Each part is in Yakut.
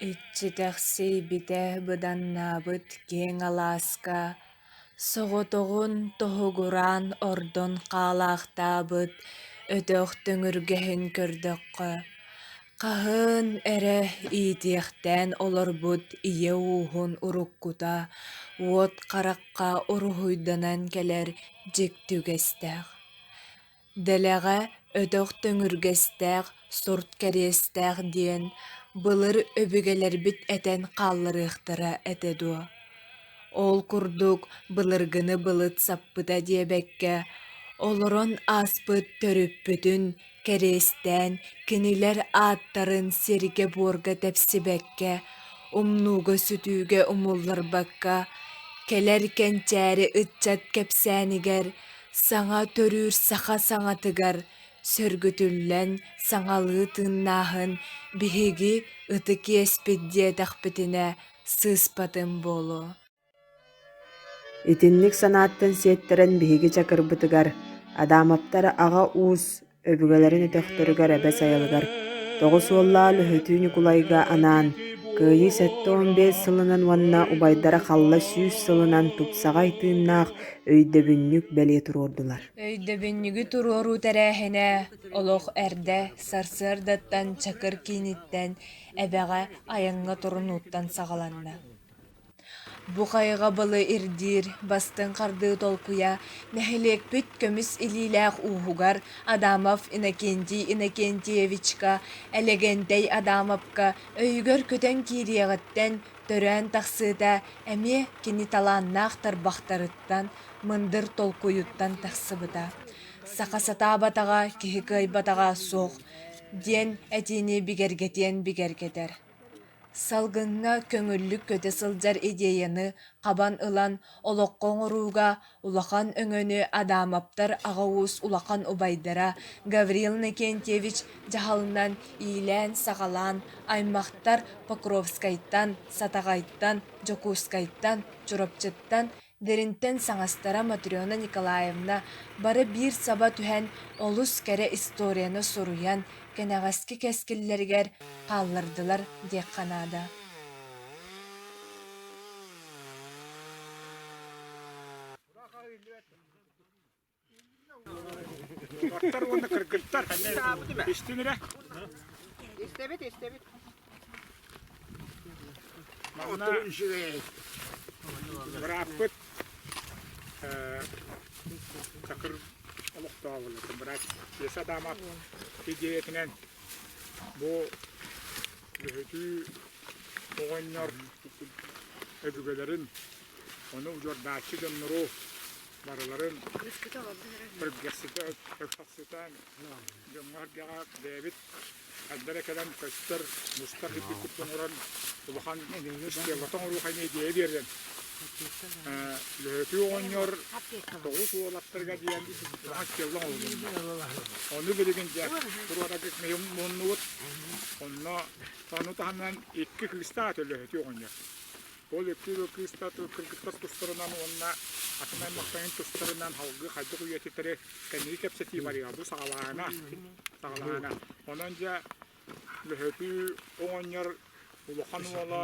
Иччитэхсийбитэ быданнаабыт киэҥ алааска соҕотоҕун тоһугураан ордон хаалаахтаабыт өтөх төҥүргэһин көрдөххө, хаһан эрэ иитиэхтээн олорбут ийэ ууһун уруккута уот харахха уруһуйданан кэлэр дьикти үгэстээх. Дэлэҕэ өтөх төҥүргэстээх, сурт кэриэстээх диэн былыр өбүгэлэрбит этэн хаалларыахтара этэ дуо? Ол курдук былыргыны былыт саппыта диэбэккэ, олорон ааспыт төрүппүтүн кэриэстээн кинилэр ааттарын сиргэ-буорга тэпсибэккэ, умнууга-сүтүүгэ умулларбакка, кэлэр кэнчээри ыччат кэпсээнигэр Саҥа төрүүр саха саҥатыгар сөргүтүллэн саҥалыы тыыннааһын биһиги ытык иэспит диэтэхпитинэ сыыспатым буолуо. Итинник санааттан сиэттэрэн биһиги чакырбытыгар Адамовтар аҕа уус Өбүгэлэрин өтөхтөрүгэр эбэ сайылыгар 9 уоллаах Лөһөтүү Ньукулайга анаан Кыайыы 75 сылынан уонна убайдара Халла 100 сылынан тупсаҕай тыыннаах өйдөбүнньүк бэлиэ туруордулар. Өйдөбүнньүгү туруоруу тэрээһинэ олох эрдэ сарсыардаттан Чакыр кииниттэн Эбэҕэ айаҥҥа турунууттан саҕаланна. Бу хайҕабылы ирдиир бастыҥ хардыы толкуйа нэһилиэкпит көмүс илиилээх ууһугар Адамов Иннокентий Иннокентьевичка, Элэгэнтэй Адамовка өйүгэр көтөн киириэҕиттэн төрөөн тахсыыта эмиэ кини талааннаах тарбахтарыттан, мындыр толкуйуттан тахсыбыта. «Саха сатаабатаҕа, киһи кыайбатаҕа суох» диэн этиини бигэргэтиэн бигэргэтэр. Салгыҥҥа көҥүллүк көтө сылдьар идеяны хабан ылан олоххо оҥорууга улахан өҥөнү Адамовтар аҕа уус улахан убайдара Гаврил Иннокентьевич дьаһалынан иилээн-саҕалаан аймахтар Покровскайтан, Сатаҕайтан, Дьокуускайтан, Чурапчыттан Диринтэн саҥастара Матрена Николаевна бары биир саба түһэн олус кэрэ историяны суруйан кэнэҕэски кэскиллэригэр хааллардылар диэххэ наада. Уолаттар уонна кыргыттар истин эрэ. Истэбит, истэбит. Манна бырааппыт Чакыр олохтооҕун быраат Кеса Адамов идиэйэтинэн бу Лөһөтүү оҕонньор өбүгэлэрин ону удьуордааччы дьоннору барыларын ыксатан дьоҥҥо-сэргэҕэ бэйэбит ханна эрэ кэлэн көстөр, мустар ирбиккит оҥорон улахан стеллата оҥоруох ини идиэйэ биэрэн Лөһөтүү оҕонньор 9 уолаттарга диэн улахан стелла оҥоһулунна. Ону билигин дьэ туруораргыт муһуннубут. Онно ону таһынан икки кыыстаах этэ Лөһөтүү оҕонньор. Ол икки кыыстар кыргыттар тустарынан уонна атын аймахтарын тустарынан салгыы хайдах үйэтитэри кэнники кэпсэтии барыаҕа. Бу саҕалааһына. Саҕалааһына. Онон дьэ Лөһөтүү оҕонньор улахан уола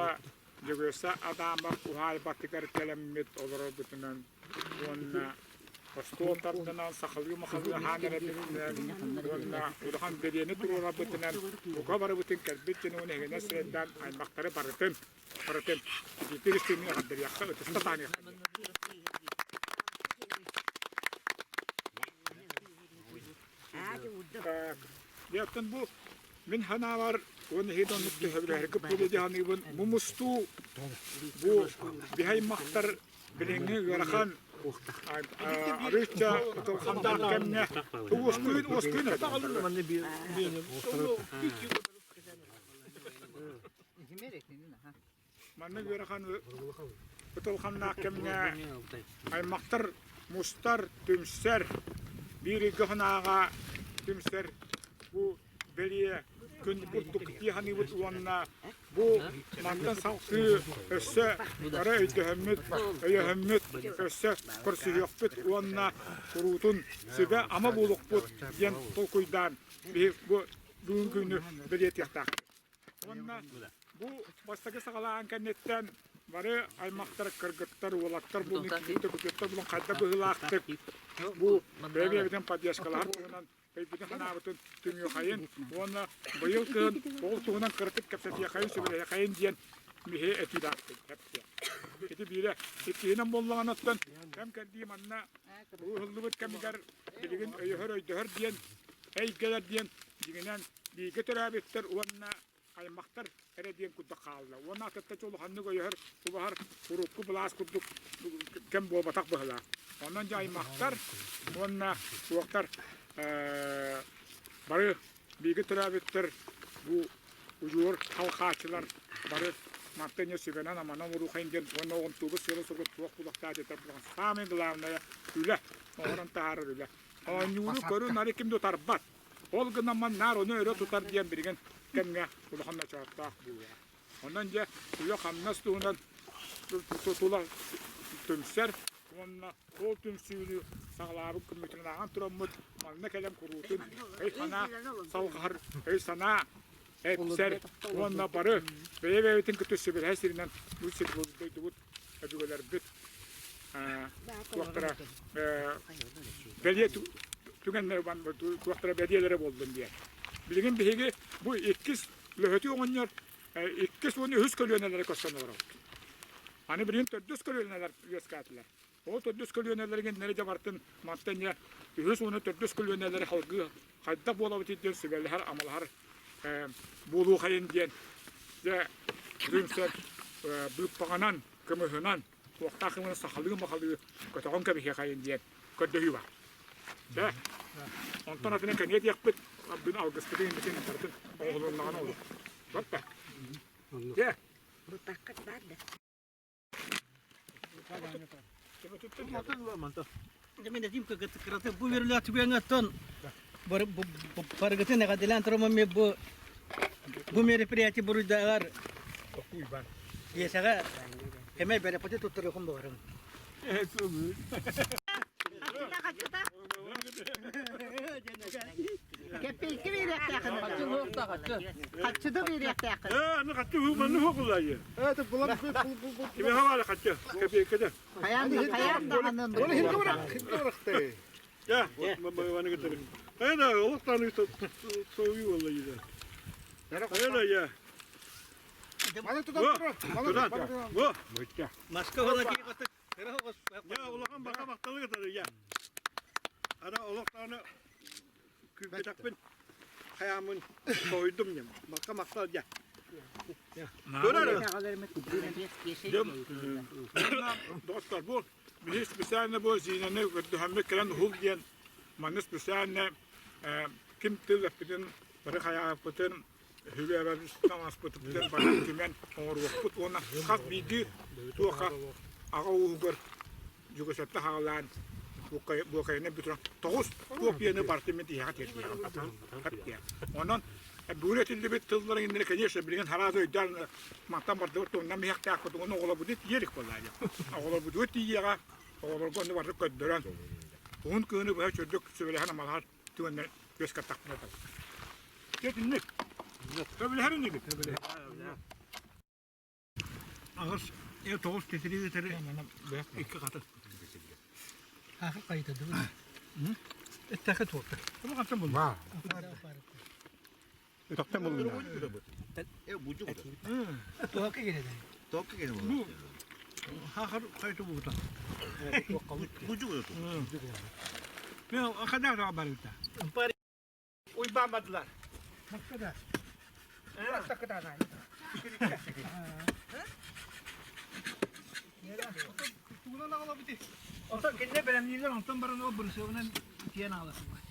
Дьөгүөссэ Адамов уһаайбатыгар кэлэммит олорорбутунан уонна остуол тардынан сахалыы-махалыы аһаан эрэрбитинэн уонна улахан бэлиэни туруорарбытынан бука барыбытын кэлбит дьон уонна эһигинэн сирэйдээн аймахтары барытын барытын итиитик истиҥник эҕэрдэлиэххэ ытыста таһыныахха Дьэ, оттон бу мин санаабар уонна иһит оннук төһөбүлэһэргэ буолуо дии саныыбын. Бу мустуу бу биһи аймахтар билиҥҥи ыарахан арыычча ытылхандаах кэмҥэ уоскуйун уоскуйун Маннык ыарахан ытылханнаах кэмҥэ аймахтар мустар, түмсэр, биир ыйга санааҕа түмсэр бу бэлиэ күн курдук дии саныыбыт уонна бу мантан салгыы өссө бары өйдөһөммүт, өйөһөммүт, өссө көрсүһүөхпүт уонна куруутун сүбэ-ама буолуохпут диэн толкуйдаан биһи бу бүгүҥҥү күнү бэлиэтиэхтээхпит. Уонна. Бу бастакы саҕалааһын кэнниттэн бары аймахтар, кыргыттар, уолаттар буолун, кийииттэр, күтүөттэр буолун хайдах быһыылаахтык бу бэйэ-бэйэбитин поддержкалаһар туһунан өйбүтүн-санаабытын түмүөхайын уонна быйыл кыһын ол туһунан кыратык кэпсэтиэхэйин, сүбэлэһиэхэйин диэн миһи этиилээхпин эптиэ. Ити биирэ. Иккиһинэн буоллаҕына оттон кэм-кэрдии манна ыһыллыбыт кэмигэр билигин өйөһөр-өйдөһөр диэн эйгэлэр диэн дьиҥинэн бииргэ төрөөбүттэр уонна аймахтар эрэ диэн курдук хаалла. Уонна атыттаччы улаханнык өйөһөр, убаһар урукку былаас курдук кэм буолбатах быһыылаах. Онон дьэ аймахтар уонна суохтар бары бииргэ төрөөбүттэр бу удьуор халхааччылар бары мантан эмиэ сүбэнэн-аманан уруухайын диэн уонна оҕонтууга сыала-соруга туох булахтаах этэр булан самое главное үлэ оҥорон таһаарар үлэ. Оонньууну көрү-нары ким да утарбат. Ол гынан наар ону өрө тутар диэн билигин кэмҥэ улахан ночооттоох буолуоҕа. Онон дьэ үлэ-хамнас туһунан тула түмсэр уонна ол түмсүүнү саҕалаабыт күммүтүнэн ааҕан тураммыт манна кэлэн куруутун өй-санаа салҕаһар өй-санаа эпсэр уонна бары бэйэ-бэйэбитин кытта сүбэлэһэр сиринэн бу сир дойдубут өбүгэлэрбит туохтара бэлиэ түгэннэр туохтара бэлиэлэрэ буоллун диэн. Билигин биһиги бу иккис Лөһөтүү оҕонньор иккис уонна үһүс көлүөнэлэри көрсөн олоробут. Аны билигин төрдүс көлүөнэлэр үөскээтилэр. Ол төрдүс көлүөнэлэрин иннэри дьэ барытын мантан дьэ үһүс уонна төрдүс көлүөнэлэри салгыы хайдах буолабыт диэн сүбэлэһэр, амалаһар буолуохайын диэн дьэ түмсэр быыппаҕынан, кымыһынан, туохтаах кымыһынан сахалыы-махалыы көтөҕөн кэбиһиэхэйин диэн көрдөһүү баар. Дьэ, онтон атына кэҥиэ диэхпит, Абдын алгыспытын иннитин барытын оҥоһулуннаҕына олох. Батта. Дьэ. Быппаккыт баар да? Бу үөрүүлээх түгэҥҥэ барыгытын эҕэрдэлээн туран бу бу мероприятие буруйдааҕар Иэсэҕэ эмэ бэлэппити туттарыахым баҕарым. Кэппиэйкэ биэриэхтээххин. Хаччыта биэриэхтээххин. Аны хаччы манны хуокулайы. Кими хавала хаччы кэпиэйкэде. Хайаан хайаан даҕаны. Я, маманы гытырым. Хайда олохтан соуyu олайы. Хайда я. Москва Я улахан баха махталы гытары я. Ана олохтаны күүппэтэхпин хайаамын соһуйдум ньым. Бакка махтал дьэ. Доҕоттор, бу биһи специально бу Зинаны көрдөһөммүт кэлэн уһул диэн манна специально ким тыл эппитин бары хайааппытын Үбү-таҥаспытын бары түмэн оҥоруохпут уонна хас биирдии туохха аҕа ууһугар дьүгэсэттэ хаалаан буокайынан бүтүрэн тоҕус копияны барытын мин тиһэҕэ тиэрдиэҕим. Онон бүгүн этиллибит тылларын иннинэ, конечно, билигин хараада өйдөөн мантан бардыбыт туһунан биһиэхтээхпит уонна оҕолорбутун тиийэ илик буоллаа диэн. Оҕолорбутугар тиийиэҕэ, оҕолорго онно барытын көрдөрөн, уһун кыһыны быһа чөрдүк сүбэлэһэн амалаһар түгэннэр үөскэтэхпинэ табыллар. Дьэ итинник. Сөбүлэһэр инигит? Аҕыс, тоҕус титирии ытары икки хатын. Хаахы хайытадыбыт. Эттэхэ туолта. Bunu хантан булла? Өтөхтөн буллун. Туохка кэлэдэ? Туохка кэлэ Бу хаахар хайты бугута. Бу Мен хадаа барыта. Уйбаан бардылар. Маккада. Тугунан аҕалабыт. Онтон кинилэр бэлэмнииллэр, онтон баран ол бырысыабынан тиэн аҕаласылар.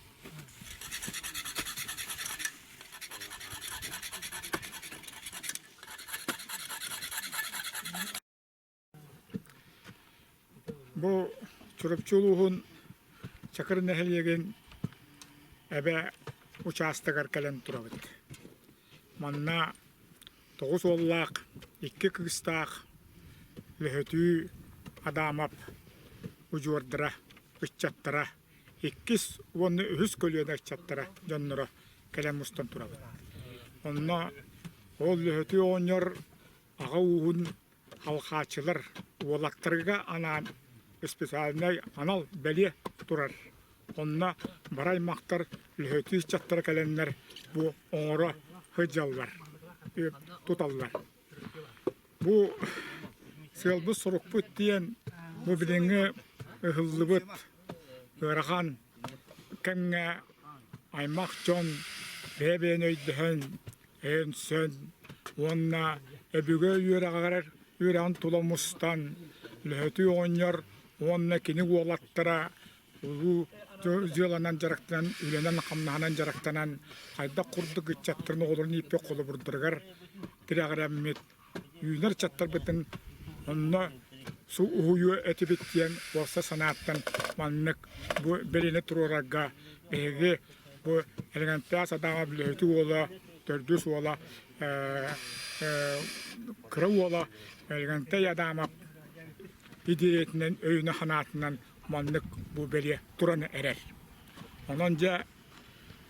Бу Чурапчы улууһун Чакыр нэһилиэгин Эбэ учаастагар кэлэн турабыт. Манна тоҕус уоллаах, икки кыыстаах Лөһөтүү Адамов удьуордара, ыччаттара, иккис уонна үһүс көлүөнэ ыччаттара дьонноро кэлэн мустан турабыт. Онно Ол Лөһөтүй оҕонньор аҕа ууһун халҕааччылар уолаттарга анаан специальнай анал бэлиэ турар. Онно бары аймахтар Лөһөтүй ыччаттара кэлэннэр бу оҥоро сылдьаллар, туталлар. Бу сыалбыт-сорукпут диэн бу билиҥҥи ыһыллыбыт ыарахан кэмҥэ аймах дьон бэйэ-бэйэни өйдөһөн, өйөнсөн уонна өбүгэ үөрэҕэр үөрэҕин тула мустан Лөһөтүй оҕонньор уонна кини уолаттара улуу дьыаланан дьарыктанан, үлэнэн-хамнаһынан дьарыктанан хайдах курдук ыччаттарын оҕолорун ииппит холобурдарыгар тирэҕирэммит үүнэр ыччаттарбытын онно су уһуйуо этибит диэн уопсай санааттан маннык бу бэлиэни туруорарга биһиги бу Элэгэнтээх Садааҕа Бүлэһити уола, төрдүс уола, кыра уола Элэгэнтэй Адамов идиэйэтинэн, өйүнэн-санаатынан маннык бу бэлиэ туран эрэр. Онон дьэ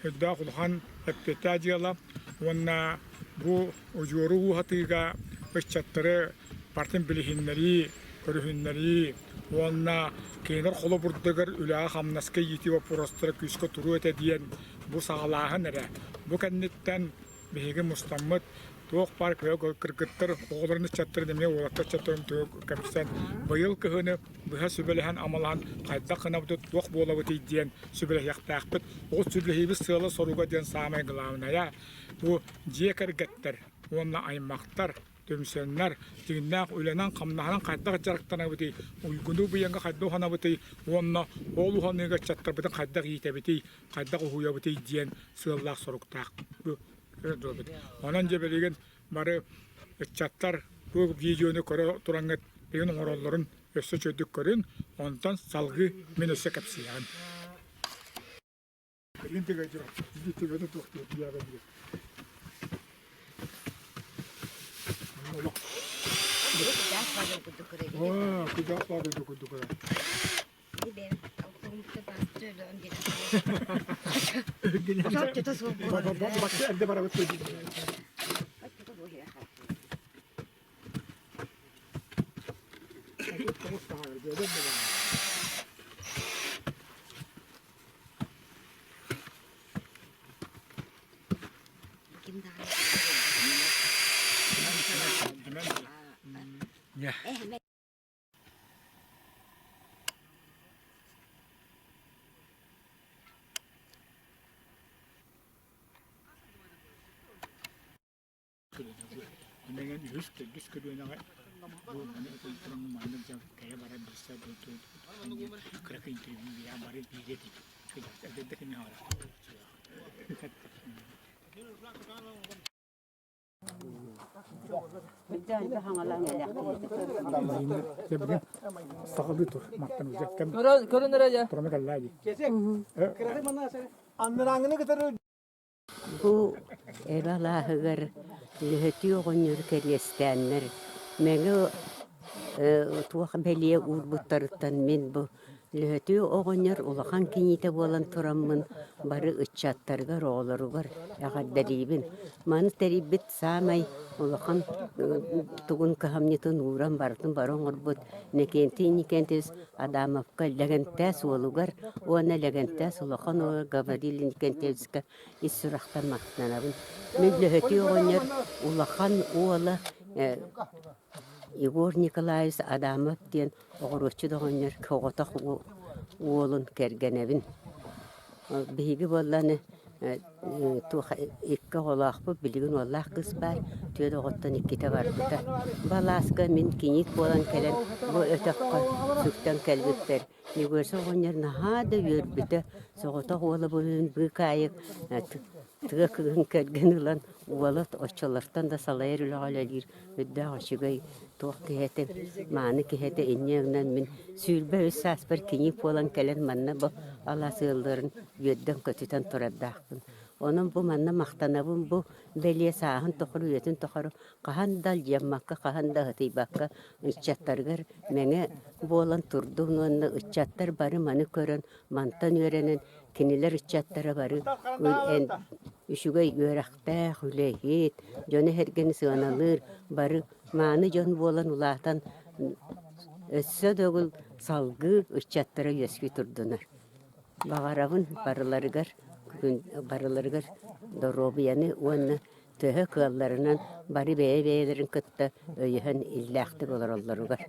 өйдөөх улахан эппиэттээх дьыала уонна бу удьуору ууһатыыга ыччаттары партын билиһиннэрии, көрүһүннэрии уонна кинилэр холобурдугар үлэҕэ-хамнаска иитии боппуруостара күүскэ туруо этэ диэн бу саҕалааһын эрэ. Бу кэнниттэн Биһиги мустаммыт туох баар кыргыттар оҕолорун ыччаттарын эмиэ уолаттар ыччаттарын кэпсэн быйыл кыһыны быһа сүбэлэһэн амалаһан хайдах гынабытый туох буолабытый диэн сүбэлэһиэхтээхпит. Ол сүбэлэһиибит сыала-соруга диэн саамай главнайа бу дьиэ кэргэттэр уонна аймахтар түмсэннэр дьиҥнээх үлэнэн-хамнаһынан хайдах дьарыктанабытый, уйгуну быйаҥҥа хайдах уһанабытый уонна ол уһаныыга ыччаттарбытын хайдах иитэбитий, хайдах уһуйабытый диэн сыаллаах-соруктаах Онон дьэ билигин бары ыччаттар бу видеону көрө тураҥҥыт билигин оҥороллорун өссө үчүгэйдик көрүҥ, онтон салгыы мин өссө кэпсиэҕим. Онон үһүс, төрдүс көлүөнэҕэ бу маны туран маннык дьон кэлэ барар билсэ кыракый интервью биэрэн бары бииргэ этибит. Саҕалыы тур мантан уже кэм Көрөн эрэ дьэ. тураны кэллээ дии. Анныраҥыны кытары Бу эбэ алааһыгар Лөһөтүү оҕонньору кэриэстээннэр Мэҥэ туох бэлиэ уурбуттарыттан мин бу Лөһөтүү оҕонньор улахан киниитэ буолан тураммын бары ыччаттарыгар, оҕолоругар эҕэрдэлиибин. Маны тэрийбит саамай улахан тугун кыһамньытын ууран барытын бары оҥорбут Иннокентий Иннокентьевич Адамовка Лэгэнтээс уолугар уонна Лэгэнтээс улахан уола Гаврил Иннокентьевичка ис сүрэхтэн махтанабын. Мин Лөһөтүү оҕонньор улахан уола Егор Николаевич Адамов диэн оҕуруотчут оҕонньор соҕотох уолун кэргэнэбин. Биһиги буоллаҕына туох икки оҕолоохпут, билигин уоллаах кыыс баар, түөрт оҕоттон иккитэ барбыта. Бу алааска мин кийиит буолан кэлэн бу өтөххө сүктэн кэлбиппэр Егорша оҕонньор наһаа да үөрбүтэ, соҕотох уола буолан быыкаайык тыа кыыһын кэргэн ылан уола оччолортон да салайар үлэҕэ үлэлиир үрдээх үчүгэй туох киһи этэ, мааны киһи этэ инньэ гынан мин 23 сааспар кийиит буолан кэлэн манна бу алаас ыалларын үөрдэн-көтүтэн турардаахпын. Онон бу манна махтанабын бу бэлиэ сааһын тухары, үйэтин тухары хаһан да алдьаммакка, хаһан да аһытыйбакка ыччаттарыгар мэҥэ буолан турдун уонна ыччаттар бары маны көрөн, мантан үөрэнэн кинилэр ыччаттара бары үчүгэй үөрэхтээх, үлэһит, дьону-сэргэни сыаналыыр, бары мааны дьон буолан улаатан өссө да ол салгыы ыччаттара үөскүү турдунар. Баҕарабын барыларыгар барыларыгар доруобуйаны уонна төһө кыалларынан бары бэйэ-бэйэлэрин кытта өйөһөн иллээхтик олороллоругар.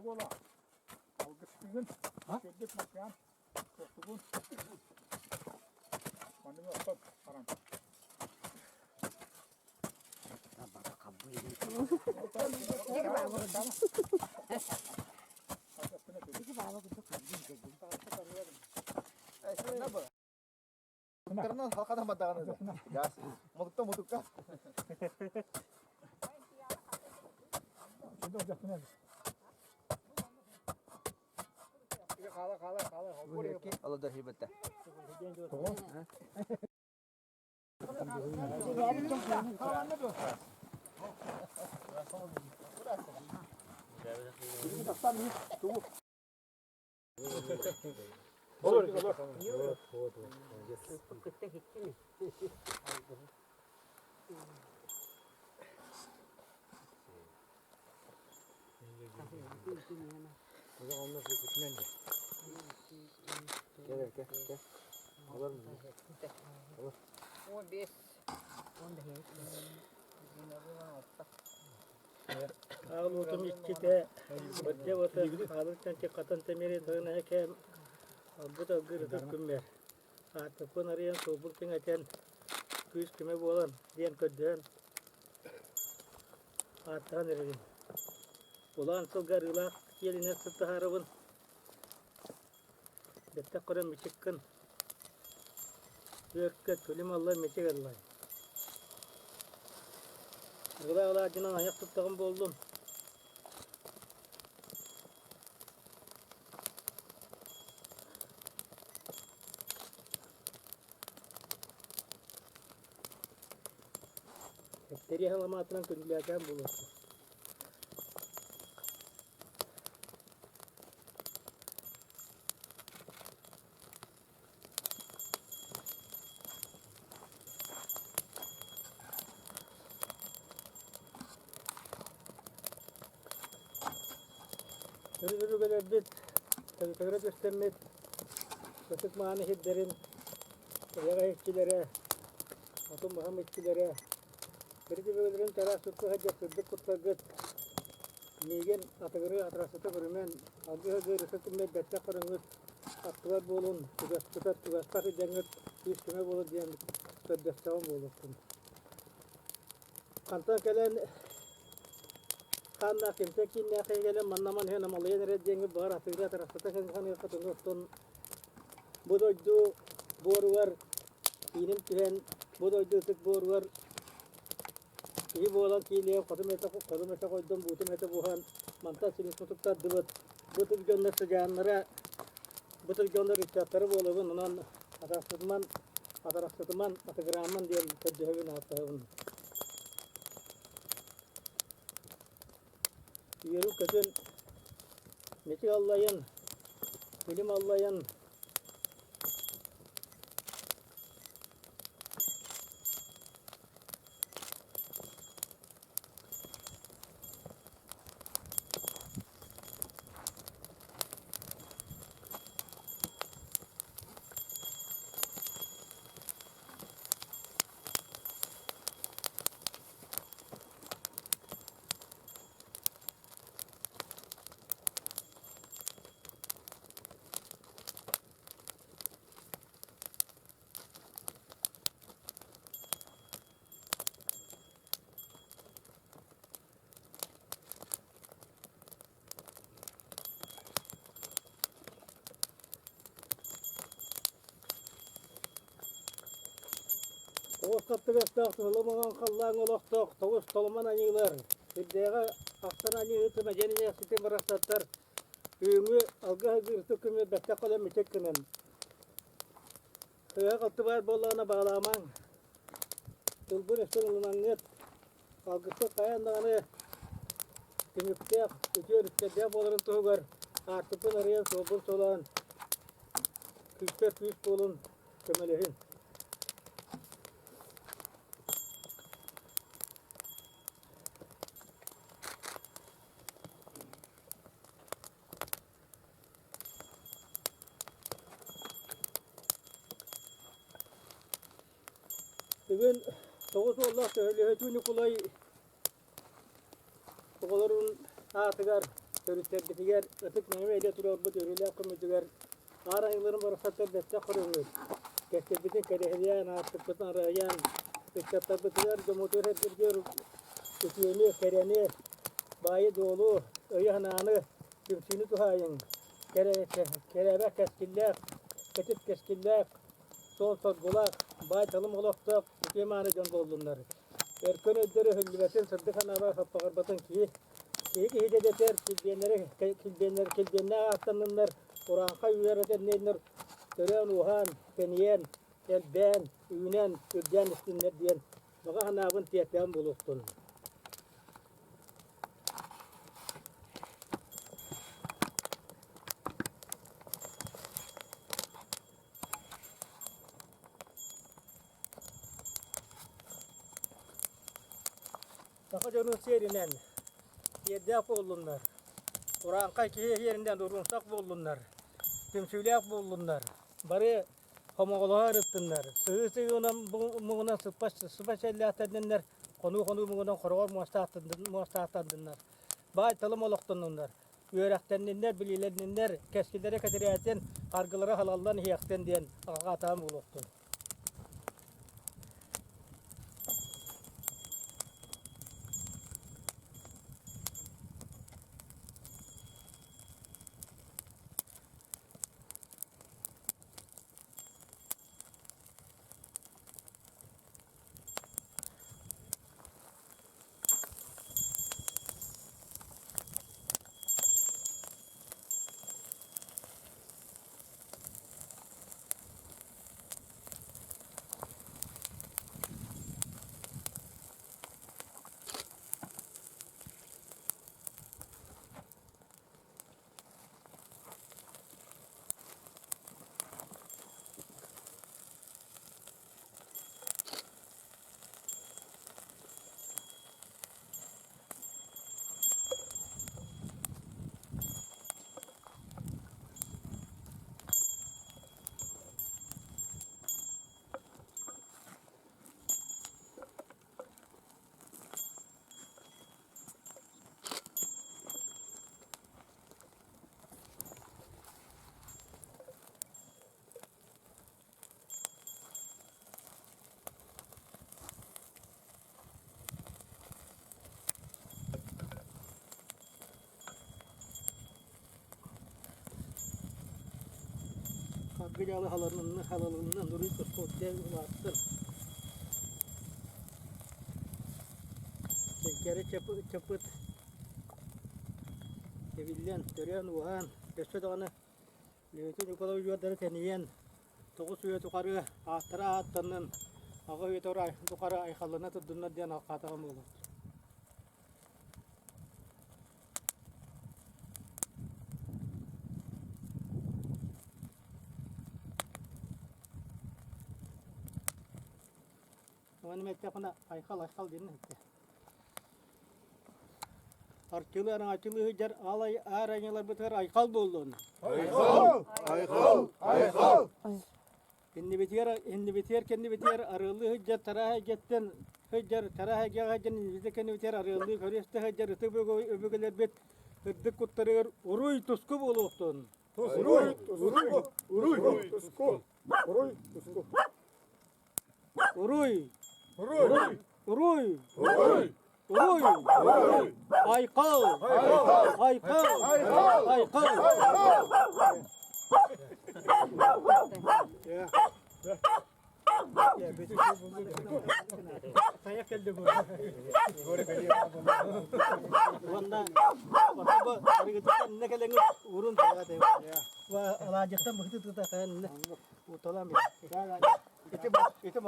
Буола. Алгыстыгын, сирдик макаан, тохтугун. Манныгы оттон баран. Муттарынан халкадан бадаҕаны газ. Мутукта мутукка. Кытта иһиттими? Аал уотум иччитэ, бырдьа уота хаалыттан хатан тэмири тыгын кэм албыт алгыр ытык күммэр. Ааттаппын арыйан суолбун кэҥэтэн, күүс-көмө буолан диэн көрдөһөн ааттаан эрэбин. Улаан сылга арыылаах киэлинэн сыттаһаарабын. Бэттэх көрөн мичиккин. Түөркэ күлүм аллай мичик аллай. Ыла алаадьынан айах туттаҕым буоллун. Эттэри аламаатынан күндүлээтээн буолуохтун. Өрүгүлэрбит, төгүрэ түстэммит ытык мааны сирдэрин эйэҕэ иччилэрэ, отун баһым иччилэрэ, төрүт өбүгэлэрин чараас тутта сылдьар сырдык куттаргыт миигин атыгырыы атарахсыта көрүмэн, алгыһы ырыта күммэт бэттэх көрөҥҥүт аттыбар буолун, чугаспытар чугастах илдьэҥҥит күүс-көмө буолун диэн көрдөстөҕүм буолуохтун. Хантан кэлэн хааннаах кимтэн кииннээх кэлэн манна манна намалыйан эрэр диэҥҥит баҕар атыыга атарахсыта саныаххытын оттон бу дойду буоругар кииним түһэн бу дойду ытык буоругар киһи буолан киилиэм хотум этэ хотум этэ хойдон буутум этэ буһан мантан силис мутуктардыбыт бу ытык дьоннор сыдьааннара бу ытык дьоннор ыччаттара буолабын онон атарахсытыман атарахсытыман атыгыраамман диэн көрдөһөбүн ааттаһабын үөрүү көтүн мичик аллайын билим аллайын Тоҕус хаттыгастаах туһуламаҥан халлааҥ олохтоох тоҕус толомон аньыылар, сирдээҕи ахсан аньыы ытыма дьэн ийэхситин барахсаттар түүҥҥү алгыһы ытык күммүт бэттэх кэлэн мичик гынан Тыаһа халтыбаар буоллаҕына баҕалаамаҥ, тылбын өстөн ылынаҥҥыт, алгыспыт хайаан даҕаны түмүктээх, үтүө өрүттэрдээх буоларын туһугар аартыкпын арыйан, суолбун суолаан, күүспэр күүс буолун, көмөлөһүн. Бүгүн Тоҕус уоллаах Төһөлөһөтүү Ньукулай оҕолорун аатыгар, төрүттэрбитигэр ытык мэҥэ илэ туруорбут үөрүүлээх көмөтүгэр аар айыларын барахсаттар бэттэх көрөҥҥүт, кэскилбитин кэрэһилээн, аартыкпытын арыйан, ыччаттарбытыгар, дьоммутугар эргиргэр үтүөнү, кэрэни, баайы-дуолу, өйү-санааны, түмсүүнү туһаайыҥ, кэрээбэх кэскиллээх, кэтит кэскиллээх, суол соргулаах, баай-талым олохтоох үтүө-мааны дьон буоллуннар. Өркөн өйдөр өһүллүбэтин, сырдык санаалаах саппаҕырбатын киһи киһи киһитэ дэтэр, килбиэннэри килбиэннэр килбиэннээх ааттанныннар, урааҥхай үөрэтэннэр төрөөн-ууһаан, тэнийэн, элбээн, үүнэн, үрдээн истиннэр диэн баҕа санаабын тиэртээн буолуохтун. Саха дьонун сиэринэн сиэрдээх буоллуннар, урааҥхай киһи сиэринэн уруумсах буоллуннар, түмсүүлээх буоллуннар, бары хомоҕолоһо ырыттыннар, сыһыы-сыһыынан муҥунан сыппа сэллээхтэрдиннэр, хонуу-хонуу муҥунан хороҕор муостаахтандыннар, баай-талым олохтоннуннар, үөрэхтэнниннэр, билиилэнниннэр, кэскиллэрэ кэтирээтин, харгылара халаллан иһиэхтин диэн аҕаҕаатаан буолуохтун. Харгы дьаалы халалынна халалынна нуруй тускуотте улааттын. Чэҥкэри чапыт эбиллэн, төрөөн-ууһаан, өссө даҕаны Лөкө Ньукулай удьуордара тэнийэн, тоҕус үйэ тухары ааттара ааттаннын, аҕа үйэ тухары айхаллана турдуннар диэн алҕаатаҕым буолуо. Ону эттэххинэ айхал айхал диэн эттэ. Арчылы араҥаччылыы сылдьар аалай аар айньаларбытыгар айхал буоллун! Айхал! Айхал! Айхал! Иннибитигэр иннибитигэр кэннибитигэр арыаллыы сылдьар тараһа эйгэттэн сылдьар тараһа эйгэҕэ сылдьан иннибитигэр кэннибитигэр арыаллыы көрүстэ сылдьар ытык өбүгэлэрбит үрдүк куттарыгар уруй туску буолуохтун! Уруй туску! Уруй туску! Уруй туску! Уруй! Уруй! Уруй! Уруй! Уруй! Уруй! Айхал! Айхал! Айхал! Айхал! Айхал! Уонна урун алаадьыттан быһыты тыта уталам Ити ити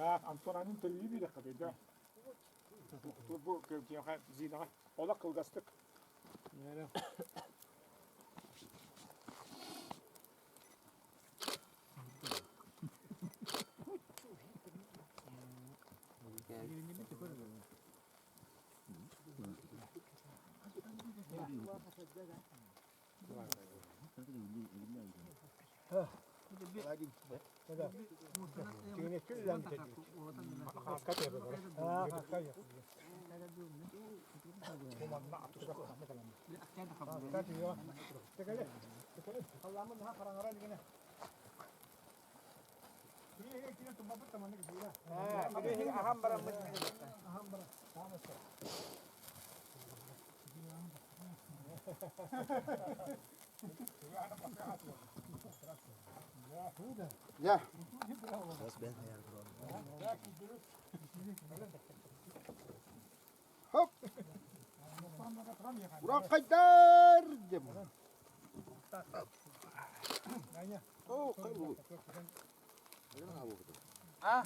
Антон анын төлүү биэрэххэ да. Бу Зинаҕа олох кылгастык. Хоп! Ураккайдар дем. О, кайбу. А?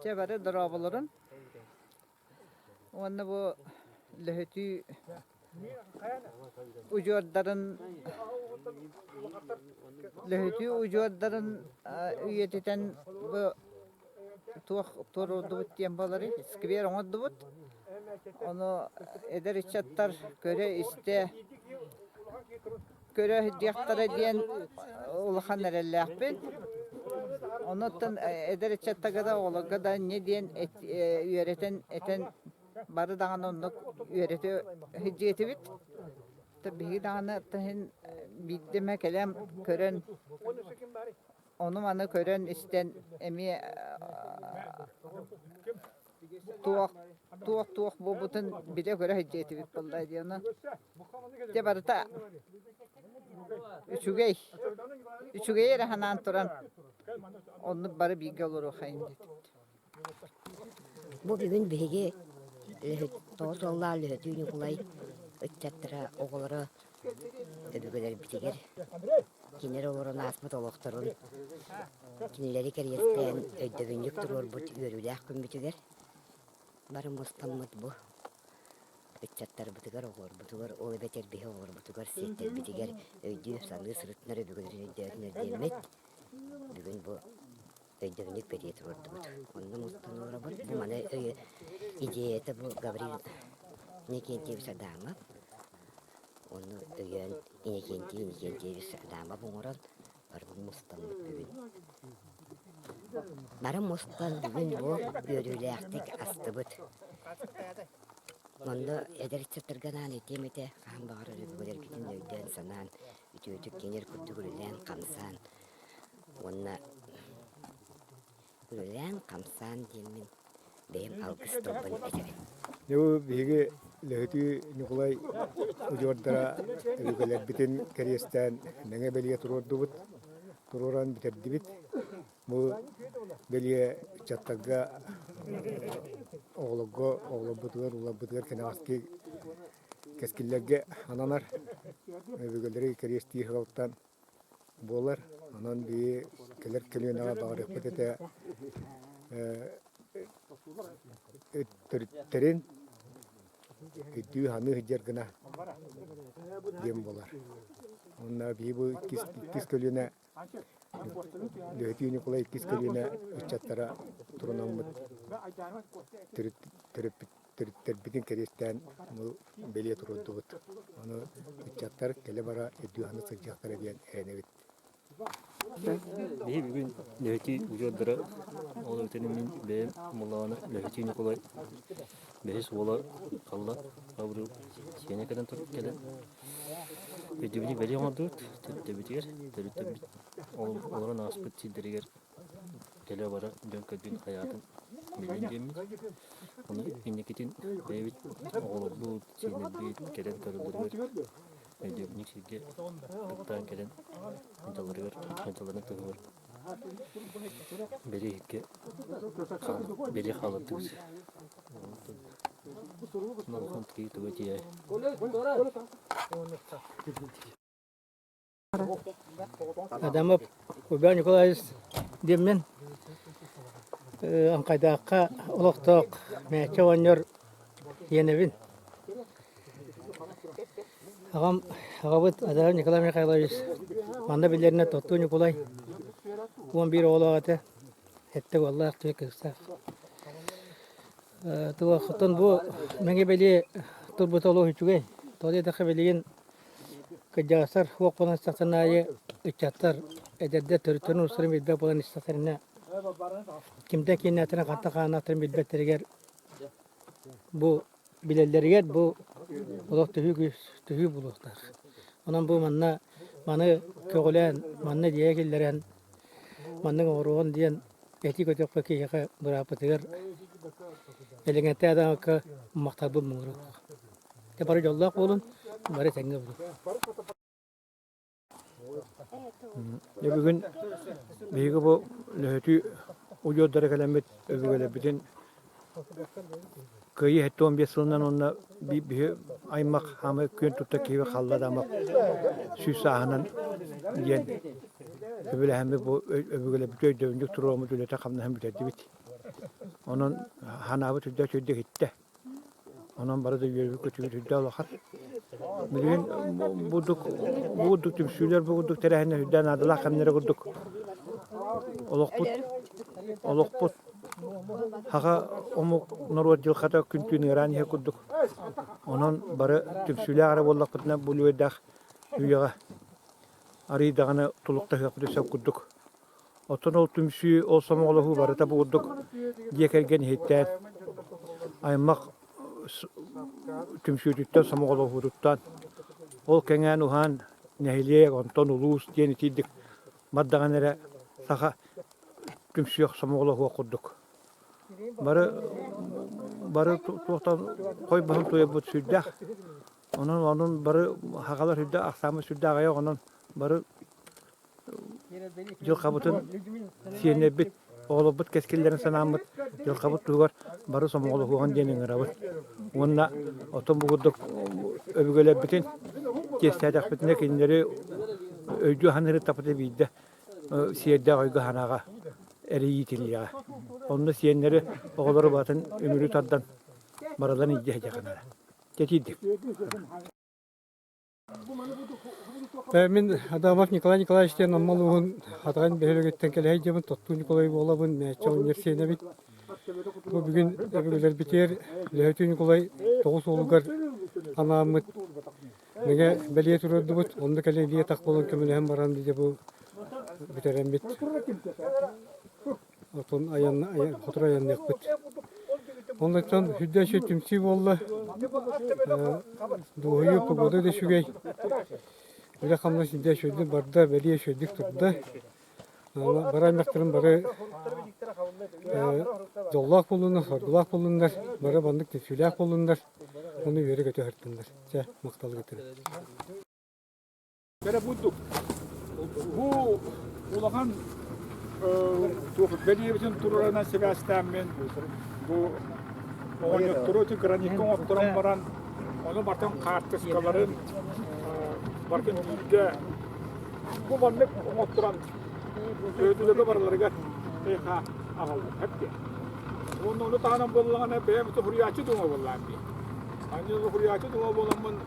Чэ бары дорооболорун. Уонна бу лөһөтүү удьуордарын лөһөтүү удьуордарын үйэтитэн бу туох туруордубут диэн буоларый сквер оҥордубут. Ону эдэр ыччаттар көрө-истэ көрө сылдьыахтара диэн улахан эрэллээхпин. Онуттан эдэр ыччаттарга да, оҕолорго да инньэ диэн үөрэтэн этэн бары даҕаны оннук үөрэтэ сылдьыа этибит. Биһиги даҕаны иһин биирдэ эмэ кэлэн көрөн ону-маны көрөн-истэн эмиэ туох туох-туох буолбутун билэ-көрө сылдьыа этибит буолла дии онон дьэ барыта үчүгэй үчүгэйи эрэ санаан туран оннук бары бииргэ олоруоххайын диэтибит Бу бүгүн биһиги 9 сыллаах Лөһөтүү Ньукулай ыччаттара, оҕолоро өбүгэлэрбитигэр кинилэр олорон ааспыт олохторун кинилэри кэриэстээн өйдөбүнньүк туруорбут үөрүүлээх күммүтүгэр бары мустаммыт бу ыччаттарбытыгар, оҕолорбутугар, ол эбэтэр биһи оҕолорбутугар, сиэттэрбитигэр өйдүү-саныы сырыттынар өбүгэлэрин өйдөөтүнэр диэммит бүгүн бу өйдөбүнньүк бэлиэ туруордубут. Онно мустан олоробут. Бу маны өйө идеята бу Гаврил Иннокентьевич Адамов. Онно өйөөн Иннокентий Иннокентьевич Адамов оҥорон бары мустаммыт бүгүн. Бары мустан бүгүн бу үөрүүлээхтик астыбыт. Онно эдэр ыччаттарга анаан этиэм этэ, хаһан баҕарар өбүгэлэргитин өйдөөн-санаан, үтүөтүк кинилэр курдук үлэлээн-хамсаан уонна үлэлээн-хамсаан диэммин бэйэм алгыс тылбын этэбин. Дьэ бу биһиги Лөһүтүү Ньукулай удьуордара өбүгэлэрбитин кэриэстээн мэҥэ бэлиэ туруордубут, туруоран бүтэрдибит. Бу бэлиэ ыччаттарга оҕолорго, оҕолорбутугар, уларбытыгар кэнэҕэски кэскиллэргэ ананар өбүгэлэри кэриэстиир сыалтан буолар. Онон биһи кэлэр көлүөнэҕэ баҕарыахпыт этэ төрүттэрин өйдүү-саныы сылдьар гына диэн буолар. Уонна биһи бу иккис көлүөнэ Лөһөтүү Ньукулай иккис көлүөнэ ыччаттара турунаммыт төрөппүт төрүттэрбитин кэриэстээн бэлиэ туруордубут. Ону ыччаттар кэлэ-бара өйдүү-саныы сылдьыахтара диэн эрэнэбит. Биһи бүгүн Лөһөтүү удьуордара ол эбэтэр мин бэйэм Мулаана Лөһөтүү Ньукулай бэһис уола Халла Гаврил сиэнэ кэлэн кэлэн өйдөбүлү бэлиэ оҥордубут төрүттэбитигэр төрүттэрбит олорон ааспыт сирдэригэр. кэлэ-бара дьон көрдүн хайаатын билин диэммит. Ону инникитин бэйэбит оҕолорбут, сиэннэрбит кэлэн көрөллөрүгэр өйдөбүнньүк сиргэ кыттаан кэлэн дьалларыгар дьалларын туһугар бэлиэ иһиккэ бэлиэ хааллардыбыт. Улахан киһи туга тиийэ. Адамов Уйбаан Николаевич диэммин Аҥхайдаахха олохтоох мээччэ оҕонньор иэнэбин. Аҕам, аҕабыт Адамов Николай Михайлович манна биллэринэн Тоттуу Ньукулай 11 оҕолоох этэ, сэттэ уоллаах, түөрт кыыстаах. Туох бу мэҥэ бэлиэ турбута олус үчүгэй. Тоҕо диэтэххэ билигин Кырдьаҕастар суох буолан истэхтэрин аайы ыччаттар, эдэрдэр төрүттэрин уустарын билбэт буолан истэхтэринэ, кимтэн кииннээхтэрин, хантан хааннаахтарын билбэттэригэр бу билэллэригэр бу олох төһүү күүс, төһүү буолуохтаах. Онон бу манна маны көҕүлээн, манна идиэйэ киллэрэн, маннык оҥоруоҕун диэн этии көтөххө киһиэхэ бырааппытыгар элэҥэтээ даҕаҥка махталбын муҥуруох. Дьэ бары дьоллоох буолун, бары тэҥҥэ буолун. Дьэ бүгүн биһиги бу Лөһөтүү удьуордара кэлэммит өбүгэлэрбитин Кыайыы 75 сылынан уонна биһи аймах хаамай күөн тутта киһи халла да аймах сүүс сааһынан диэн өбүлэһэммит бу өбүгэлэрбит өйдөбүнньүк туруоруммут үлэтэ хамнаһын бүтэрдибит. Онон ханаабыт үрдэ үчүгэйдик иһиттэ. Онон бары да үөрүү-көтүү үрдэ улахан. Билигин бурдук, бу курдук түмсүүлэр, бу курдук тэрээһиннэр үрдэ наадалаах кэмнэрэ курдук олохпут, олохпут саха омук норуот дьылҕата күн-түүн ыараан иһэр курдук. Онон бары түмсүүлээх эрэ буоллахпытына бу үөрдээх үйэҕэ арыый даҕаны тулуктаһыахпыт сөп курдук. Оттон ол түмсүү, ол сомоҕолоһуу барыта бу курдук дьиэ кэргэн иһиттээн, аймах түмсүүтүттэн, сомоҕолоһуутуттан, ол кэҥээн-уһаан нэһилиэк, онтон улуус диэн итиирдик бардаҕына эрэ саха түмсүөх, сомоҕолоһуох курдук. Бары бары туохтан хойбоһун туйарбыт сүрдээх. Онон онон бары сахалар сүрдээх ахсааммыт сүрдээх аҕыйах, онон бары Дьылҕабытын сиэннэрбит, оҕолорбут кэскиллэрин санааммыт дьылҕабыт туһугар бары сомоҕолоһуоҕун диэн ыҥырабыт. Уонна оттон бу курдук өбүгэлэрбитин чиэстээтэхпитинэ кинилэри өйдүү саныырыттахпытына биирдэ сиэрдээх өйгө-санааҕа эрийиитиллиэҕэ. Онно сиэннэри, оҕолору барытын үмүрү тардан барыларын илдьэ сылдьыаххына. Дьэ итиирдик. Мин Адамов Николай Николаевич диэн Амма улууһун Хатаҕын бөһүөлэгиттэн кэлэ сылдьабын, Тоттуу Ньукулай буолабын, Мээччэ университетабит. Бу бүгүн өбүгэлэрбитигэр Лөһөтүү Ньукулай тоҕус уолугар анааммыт мэҥэ бэлиэ туруордубут. Онно кэлэн илии-атах буолан көмөлөһөн баран дьэ бу бүтэрэммит Отон айан, хотур айанныахпыт. Оннуттан сүрдээх үчүгэй түмсүү буолла. Дуоһуйуу, погода да үчүгэй. Үлэ-хамнас сүрдээх үчүгэйдик барда, бэлиэ үчүгэйдик турда. Бары аймахтарым бары дьоллоох буоллуннар, соргулаах буоллуннар, бары маннык түмсүүлээх буоллуннар, ону үөрэ-көтө сырыттыннар. Чэ, махтал гытын. Кэрэ бурдук. Бу улахан туох бэлиэбитин туруоранан сибээстээммин бу оҕонньоттору ити граникка оҥотторон баран ону бартан хаартыскаларын бартын бииргэ бу маннык оҥотторон өйдүлэргэ барыларыгар эйха аҕаллым хэппиэ. Уонна ону таһынан буоллаҕына бэйэм суруйааччы дума буоллаам дии. Анньы суруйааччы дума буоламмын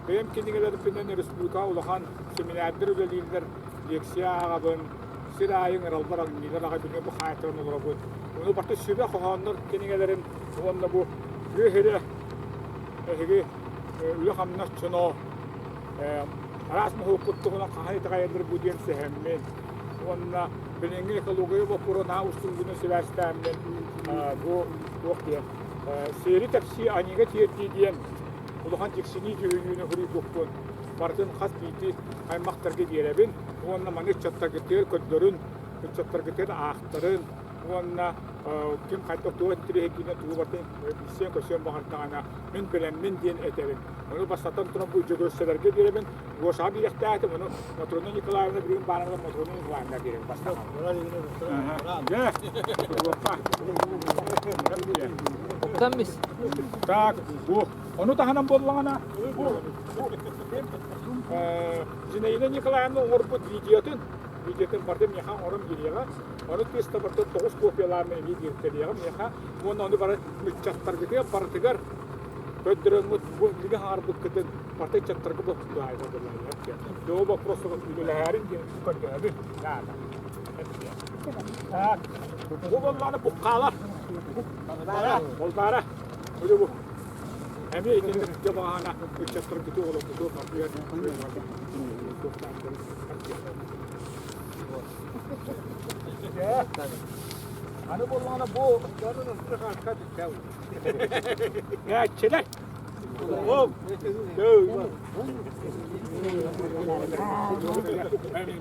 Бэйэм кинигэлэрбинэн республикаҕа улахан семинардар үлэлииллэр, лекция ааҕабын, сир аайы ыҥыраллар, алынньыылар аҕай билиҥҥи бу хаайтаран олоробут. Ону барыта сүбэ хоһооннор кинигэлэрин уонна бу тыа сирэ эһиги үлэ-хамнас дьоно араас моһуоккут туһунан хаһан итэҕэйэллэр бу диэн сэһэммин уонна билиҥҥи экология боппуруоһун наһаа устуҥгунан сибээстээммин бу туох диэн сиэри тэпсии аньыыга тиэрдии диэн улахан дьиксинии дьүһүйүүнү суруйбуппун барытын хас биирдии аймахтарга биэрэбин уонна маны ыччаттаргытыгар көрдөрүн, ыччаттаргытыгар аахтарын. Уонна ким хайдах туох интэриэһиргиинэ тугу барытын билсиэн-көрсүөн баҕардаҕына, мин бэлэммин диэн этэбин. Ону бастатан туран бу дьөгүөрсэлэргэ биэрэбин, Гошаҕа биэриэхтээх ону Матрона Николаевна билигин баарына Матрона Николаевна биэрэбин бастаан. Дьэ, Так, бу. Ону таһынан буоллаҕына, бу Зинаида Николаевна оҥорбут видеотын, видеотын барытын миэхэ оҥорон биэриэҕэ. Ону тыаста барытын тоҕус копиялаан эмиэ биэртэриэҕэ миэхэ. Уонна ону бары ыччаттаргытыгар барытыгар көрдөрөммүт бу билигин хаҥарбыккытын барыта ыччаттарга бу вопросу үлэлэһээрин диэн көрдөһөбүн. Так, бу буоллаҕына буккаалар. Болбаара. Бу Эмиэ итинник дьабаҕаана ыччаттаргытыы олохпутугар барытыгар Аны буоллаҕына бу Ээччилэр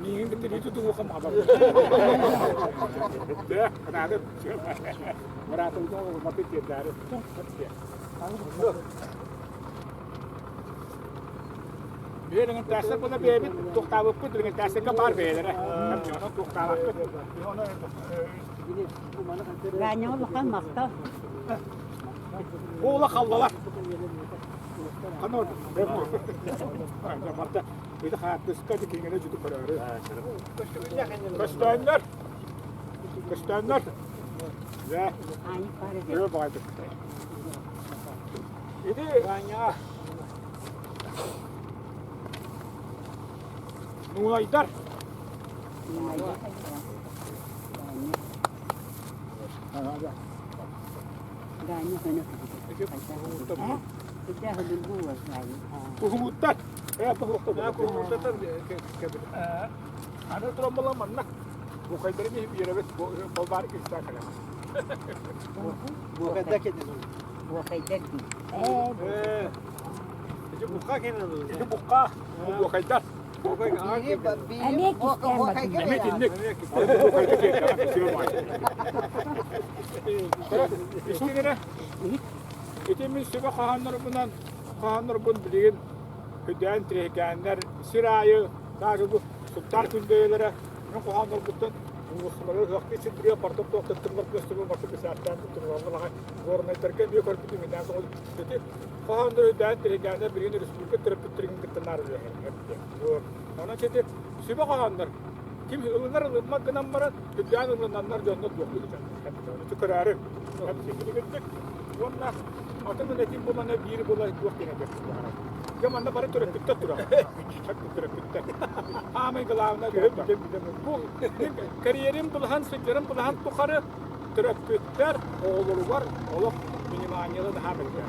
Миигин кытта илии тутуһуохха Билигин була бэйэбит туохтаабыппыт билигин тээсэргэ баар бэйэлэрэ. Онон туохтаабаппыт. Ганя улахан махтал. Уола халлалар. Ханор. Барда. Ити хаартыска киҥҥэ жүтү көрөөрү. Көстөөннөр. Көстөөннөр. Дьэ. Үө баҕайдык. Ити Ганя. Нуунайдар. Куһумуттар. Аны туран буолан манна бухайдарын иһин биэрэбит болбаары кистаа кэлэр. Буохайдар кэннин. Буохайдар дии. Ити бухха кэннин. Ити бухха. Буохайдар. Эмиэ кистээн бардым. Эмиэ итинник. Истиҥ эрэ. Ити мин сүбэ хаһааннарбынан хаһааннарбын билигин күдээн тирэһикээннэр сир аайы даже бу Сунтаар күндэйэлэрэ мин хоһооннорбуттан уулуссалары ыһыахтыы сирдэргэ барыта туох туттуллар көстүбү барыта бисээптээн туттуллаллар аҕай горнайдарга эмиэ көрбүтүм иннээн соҕус ити хоһооннору өйдөөн тирэһикээннэр билигин республика төрөппүттэрин кытта наар үлэлэһэллэр Онон ити сүбэ хоһооннор ким ылынар ылыммат гынан баран үрдээн ылынаннар дьонно туохтуу ити көрөөрү уонна атын этим булана биир була туох диэн этэр дьэ манна бары төрөппүттэр турар төрөппүттэр аамай главное бу карьерим былаһан сылдьарым былаһан тухары төрөппүттэр оҕолоругар олох вниманиелы наһаа бэриллэр.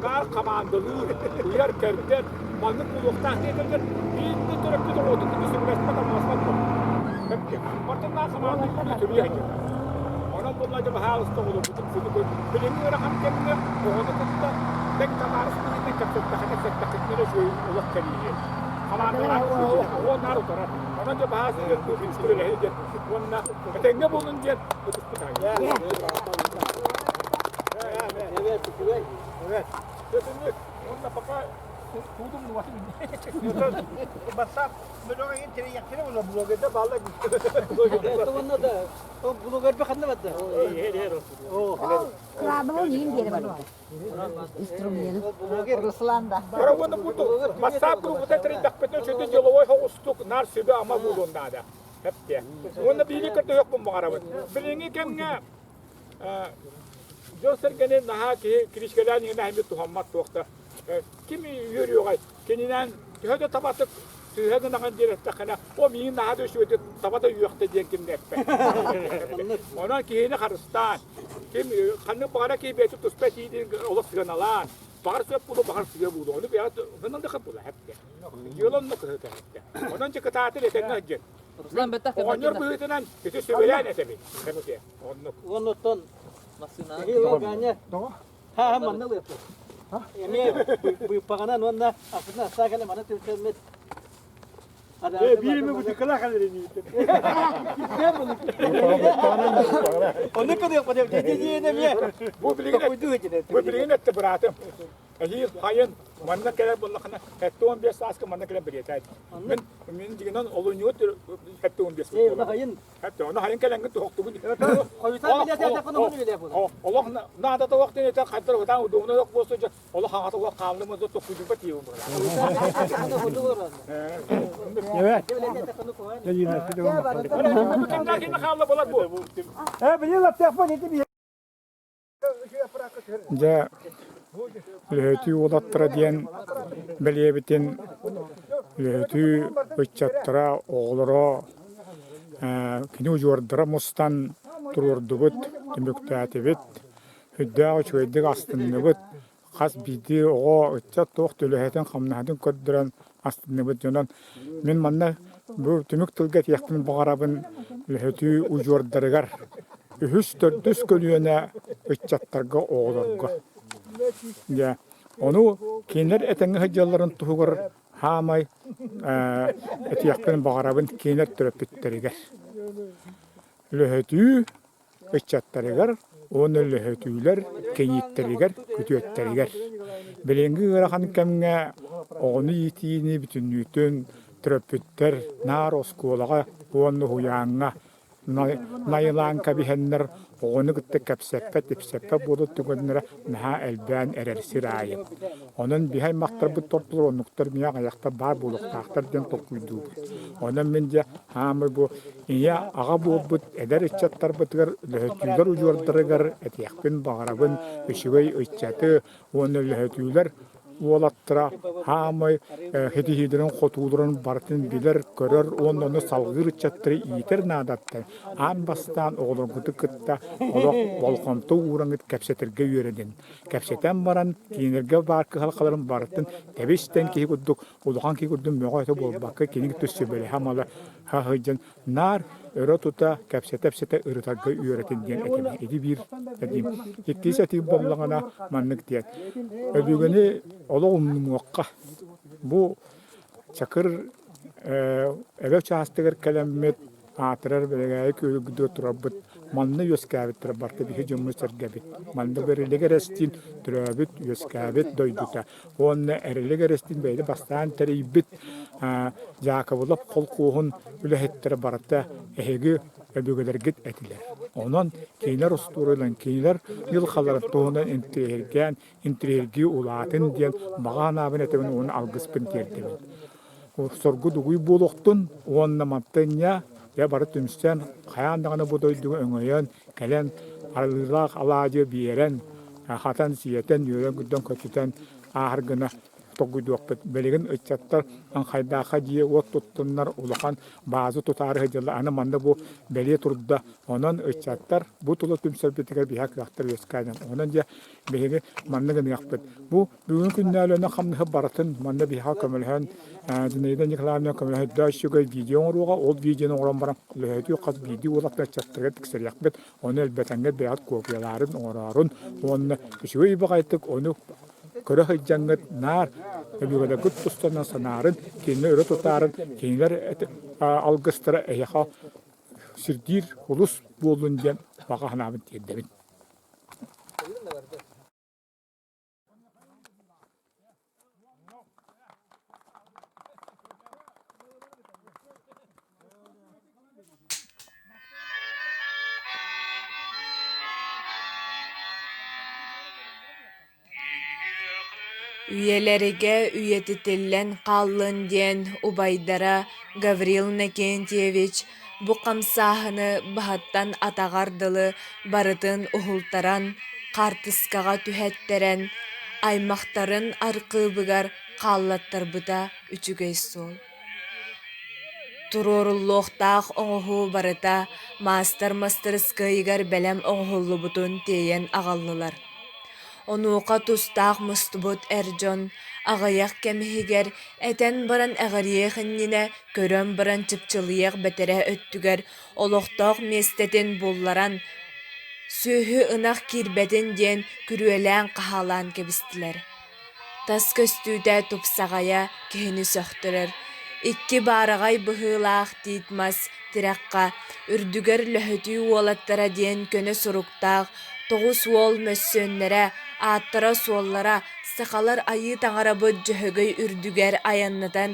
Наар хамаандалыыр, ыйар-кэрдэр, маннык буолуохтаах диэтэллэр, биир да төрөппүт оҕотун кытта сөбүлэспэт аммаспат буолар. Бартын наар хамаандалыыр сөбүлүү сылдьар. Онон буолла баһаалыста оҕолорбутун сыты көр. Билиҥҥи ыарахан кэмҥэ оҕону кытта тэҥ табаарыс быһыытынан кэпсэттэххинэ, кэпсэттэххитинэ эрэ үчүгэй олох кэлииһи. Хамаандалаах оҕо наар утарар. Онон дьэ баһаас үлэһит диэн уонна этэҥҥэ буолун диэн Бассаап бөлөҕө тирийэхтэрэ була блогерда баалла Блогер ханна барды? Кылаабыл иин диэри барда. Инструменты. Руслан да. Уонна бу бассаап группата тэрийдэхпитинэ үчүгэй деловой соҕустук наар сүбэ-ама буолуон наада. Эптиэ. Уонна биири көрдөһүөхпүн баҕарабын. Билиҥҥи кэмҥэ дьон-сэргэни наһаа киһи киришкэлээн иҥэнэ эмиэ туһаммат туох да. Ким үөрүөҕэй? Кининэн төһө да табатык сыыһа гынаҕын диэн эттэххинэ, о миигин наһаа да үчүгэйдик таба да үөхтэ диэн ким да эппэт. Онон киһини харыстаан, ким ханнык баҕара киһи бэйэтин туспа этиитин олох сыаналаан, баҕар сөп буолуо, баҕар сыа буолуо. Ону бэйэҕэ гынан да була эптэ. Дьыала онно кыһыта эптэ. Онон дьэ кытаатыр этэҥҥэ сылдьын. Оҕонньор быһыытынан ити сүбэлээн этэбин. Оннук. Оннуттан Ганя ха манна ылыаппыт. Эмиэ быыппаҕынан уонна аспытын астаа кэлэ маны түмсэммит. Биир эме бутыкалаах Ону кыдык Бу билигин бу билигин этте быраатым. Эһиил хайын манна кэлэр буоллахына 75 сааска манна кэлэн билиэтэйт. Мин мин дигинен олунньуга 75 буолар. Хатта ону хайын кэлэҥҥин туһохтугун. Олох наада тоҕох диэн этэ хайдар утаан удуумна yok буолсу олох хаҥата уох хаалным онто токкуйдуга тиийэн Evet. Дьэ, Лөһөтүү уолаттара диэн бэлиэбитин Лөһөтүү ыччаттара, оҕолоро, кини удьуордара мустан туруордубут, түмүктээтибит, сүрдээх үчүгэйдик астынныбыт. Хас биирдии оҕо, ыччат туох төлөһөтүн-хамнаһытын көрдөрөн астынныбыт дьонон мин манна бу түмүк тылга этиэхпин баҕарабын Лөһөтүү удьуордарыгар үһүс, төрдүс көлүөнэ ыччаттарга, оҕолорго. Дьэ, ону кинилэр этэҥҥэ сылдьалларын туһугар хаамай этиэхпин баҕарабын кинилэр төрөппүттэригэр. Лөһөтүү ыччаттарыгар уонна лөһөтүүлэр кийииттэригэр, күтүөттэригэр. Билиҥҥи ыарахан кэмҥэ оҕону иитиини бүтүннүүтүн төрөппүттэр наар оскуолаҕа уонна уһуйааҥҥа найылаан кэбиһэннэр оҕону кытта кэпсэппэт, ипсэппэт буолар түгэннэрэ наһаа элбээн эрэр сир аайы. Онон биһи аймахтарбыт тортулар оннуктар миэхэ аҕыйахтар баар буолуохтаахтар диэн толкуйдуубут. Онон мин дьэ хаамай бу ийэ аҕа буолбут эдэр ыччаттарбытыгар лөһөтүүлэр удьуордарыгар этиэхпин баҕарабын үчүгэй ыччаты уонна лөһөтүүлэр уолаттара хаамай ситиһиилэрин хотууларын барытын билэр, көрөр уонна ону салгыыр ыччаттары иитэр наадаттан аан бастаан оҕолоргутун кытта олох болҕомто уураҥҥыт кэпсэтэргэ үөрэнин. Кэпсэтэн баран, кинилэргэ баар кыһалҕаларын барытын тэбис-тэҥ киһи курдук, улахан киһи курдук мөҕө-этэ буолбакка, кини кытта сүбэлэһэ-амала сылдьан наар өрө тута кэпсэтэ-кэпсэтэ ырытарга үөрэтин диэн этим. Ити биир этиим. Иккис этиим буоллаҕына маннык диэн. Өбүгэни олох умнумуохха. Бу Чакыр эбэ учаастагар кэлэммит аатырар Бэлэгээйи күөлүгүдүгэр турарбыт манна үөскээбиттэрэ барыта биһи дьоммут-сэргэбит. Манна Эрилик Эрэстиин төрөөбүт, үөскээбит дойдута. Уонна Эрилик Эрэстиин бэйэтэ бастаан тэрийбит Дьаакыбылап холкуоһун үлэһиттэрэ барыта эһиги өбүгэлэргит этилэр. Онон кинилэр устуоруйаларын, кинилэр дьылҕаларын туһунан интэриэһиргээн, интэриэһиргии улаатын диэн баҕа санаабын этэбин уонна алгыспын тиэрдэбин. Соргу дугуй буолуохтун уонна мантан дьэ бары түмсэн хайаан даҕаны бу дойдуга өҥөйөн кэлэн арылыылаах алаадьы биэрэн хатан сиэтэн үөрэн-көтөн көтүтэн ааһар гына толкуйдуохпут. Билигин ыччаттар Аҥхайдаахха дьиэ-уот туттуннар улахан бааза тутаары сылдьаллар. Аны манна бу бэлиэ турда. Онон ыччаттар бу тула түмсэрбитигэр биһиэхэ кыахтар үөскээн. Онон дьэ биһиги маннык гыныахпыт. Бу бүгүҥҥү күннээли хамнаһы барытын манна биһиэхэ көмөлөһөн Зинаида Николаевна көмөлөһөрдөөх үчүгэй видео оҥоруоҕа. Ол видеону оҥорон баран лөһөтүү хас биирдии уолаттар ыччаттарга тиксэриэхпит. Ону элбэтэҥҥэ бэйэҕит копиялаарын оҥороорун уонна үчүгэй баҕайытык ону көрө сылдьаҥҥыт наар өбүгэлэргит тустарынан санаарын, кинини өрө тутаарын, кинилэр алгыстара эһиэхэ сирдиир улус буоллун диэн баҕа санаабын тиэрдэбин. Үйэлэргэ үйэтитиллэн хааллын диэн убайдара Гаврил Иннокентьевич бу хамсааһыны баһыттан атаҕар дылы барытын уһултаран, хаартыскаҕа түһэттэрэн, аймахтарын архыыбыгар хааллаттарбыта үчүгэй суол. Туруоруллуохтаах оҥоһуу барыта маастар мастарыскыайыгар бэлэм оҥоһуллубутун тиэйэн аҕаллылар. Онуоха тустаах мустубут эр дьон аҕыйах кэм иһигэр этэн баран эҕирийиэх иннинэ көрөн баран чыпчылыйыах бэтэрээ өттүгэр олохтоох миэстэтин булларан, сүөһү-ынах киирбэтин диэн күрүөлээн-хаһаалаан кэбистилэр. Тас көстүүтэ тупсаҕайа киһини сөхтөрөр. Икки баараҕай быһыылаах тиит мас тирэххэ үрдүгэр Лөһөтүү уолаттара диэн көнө суруктаах тоҕус уол мөссүөннэрэ, ааттара-суоллара сахалар айыы таҥарабыт Дьөһөгөй үрдүгэр айаннатан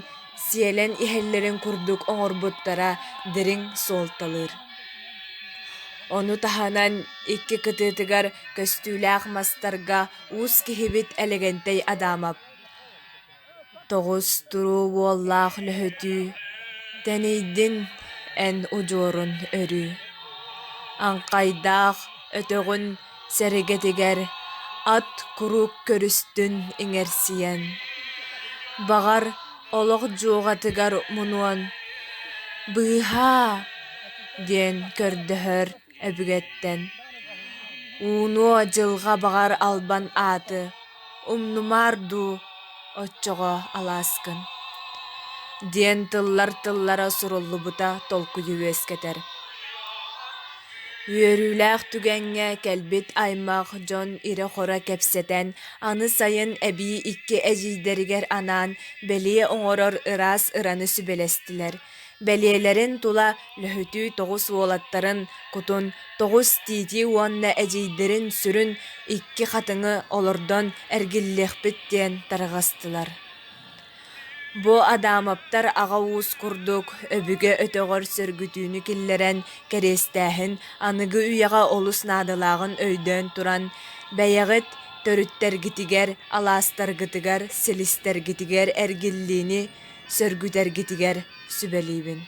сиэлэн иһэллэрин курдук оҥорбуттара дириҥ суолталыыр. Ону таһынан икки кытыытыгар көстүүлээх мастарга уус киһибит Элэгэнтэй Адамов Тоҕус туруу уоллаах Лөһөтүү, тэнийдин эн удьуорун өрүү. Аҥхайдаах өтөҕүн сэргэтигэр ат куруук көрүстүн иҥэрсийэн. Баҕар, олох дьуоҕатыгар мунуон, «Быыһаа!» диэн көрдөһөр өбүгэттэн. Уунуо дьылҕа баҕар албан ааты умнумаар дуу, оччоҕо алааскын диэн тыллар тыллара суруллубута толкуйу үөскэтэр. Үөрүүлээх түгэҥҥэ кэлбит аймах дьон ирэ-хоро кэпсэтэн, аны сайын эбии икки эдьиийдэригэр анаан бэлиэ оҥорор ыраас ыраны сүбэлэстилэр. Бэлиэлэрин тула Лөһүтүү тоҕус уолаттарын кутун тоҕус тиити уонна эдьиийдэрин сүрүн икки хатыҥы олордон эргиллиэхпит диэн тарҕастылар. Бу Адамовтар аҕа уус курдук өбүгэ өтөҕөр сөргүтүүнү киллэрэн кэриэстээһин аныгы үйэҕэ олус наадалааҕын өйдөөн туран, бэйэҕит төрүттэргитигэр, алаастаргытыгар, силистэргитигэр эргиллиини сөргүтэргитигэр сүбэлиибин.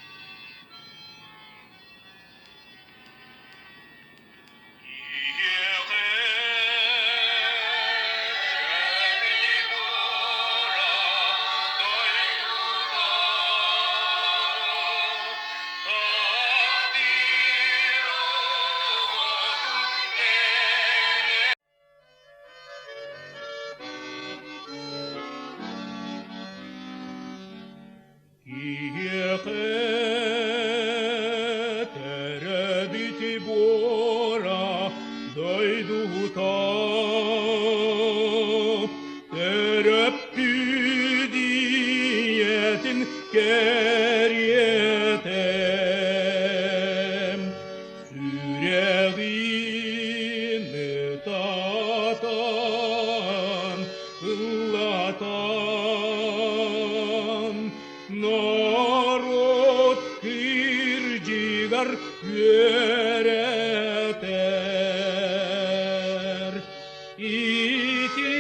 Киһиэхэ төрөөбүт буора дойдута төрөппүт ийэтин кэриэтэ Сүрэҕин ытатан, ыллатан, норуот кырдьыгар үөрэтэр. Ити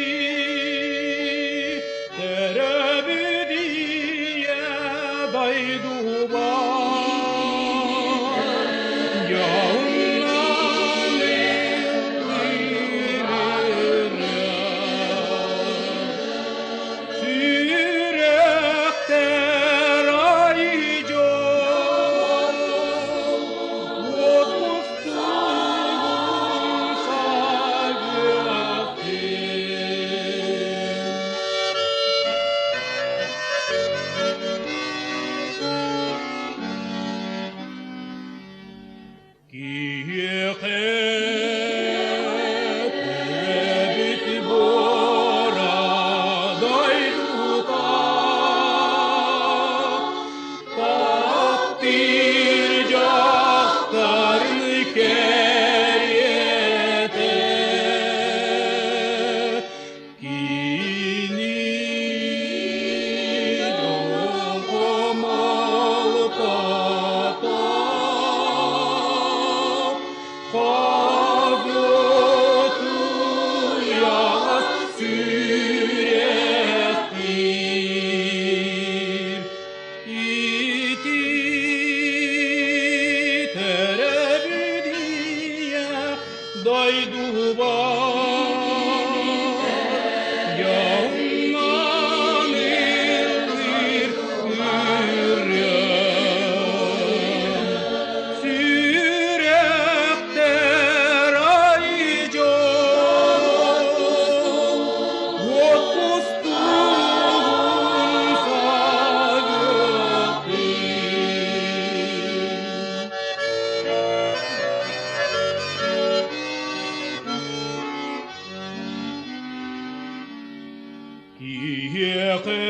төрөөбүт ийэ дойдубар дьоһуннан Сүрэхтэр ай дьол Киһиэхэ төрөөбүт буора дойдута Таптыыр дьахтарын кэриэтэ Кини дьолго-малтата Хагытыйаҕас сүрэхтиир Ити төрөбүт ийэ дойдубар дьоҥҥон ыллыыр ырыам сүрэхтэр ай дьол уот кустугун сагыттын. Киһиэхэ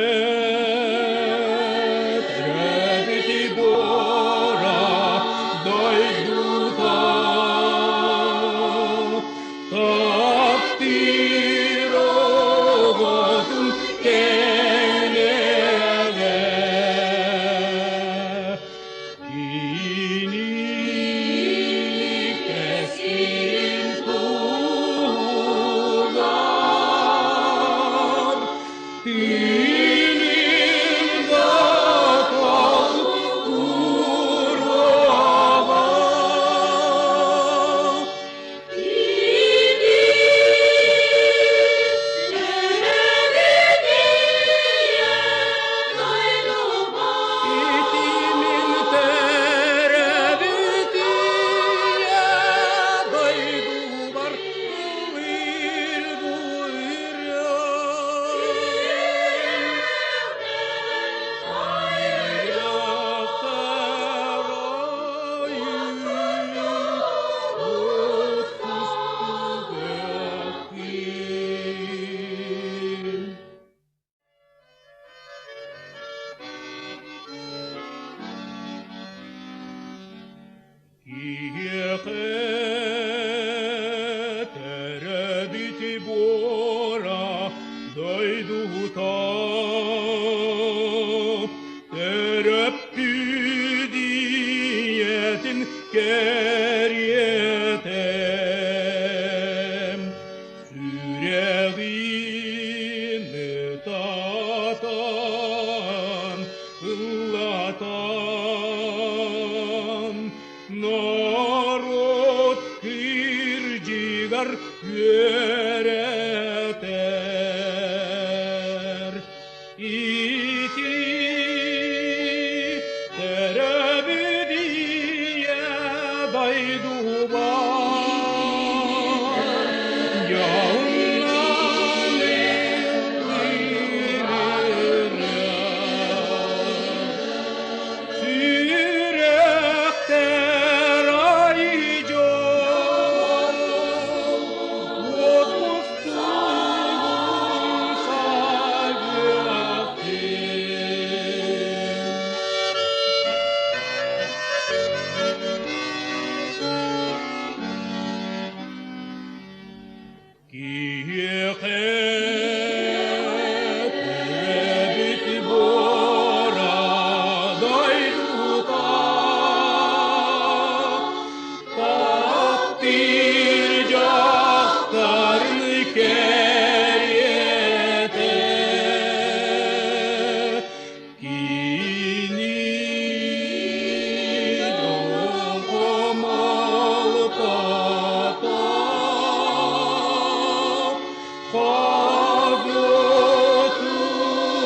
үөрэтэр. Ити төрөбүт ийэ дойдубар дьоһуннан Сүрэхтэр ай дьол, уот мустугун сайгыахтын. Киһиэхэ төрөөбүт буора дойдута таптыыр дьахтарын кэриэтэ кини дьолго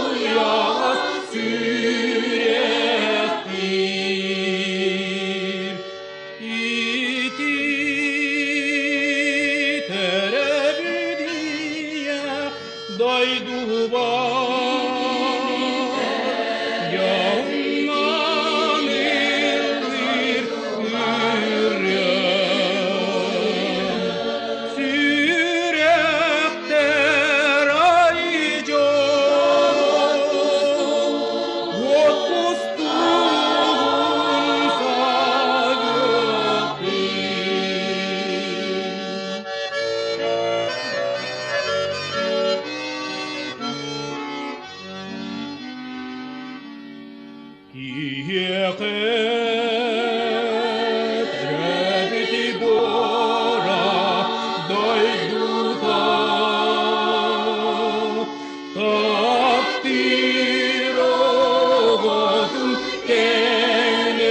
Хагытуйаҕас сүрэхтиир ити төрөбүдүйэ дойдубар дьоҥҥон ыллыыр ырыам сүрэхтэр ай дьол уот кустугун сагыттын. Киһиэхэ төрөөбүт буора дойдута таптыыр оҕотун кэҥнэҕэ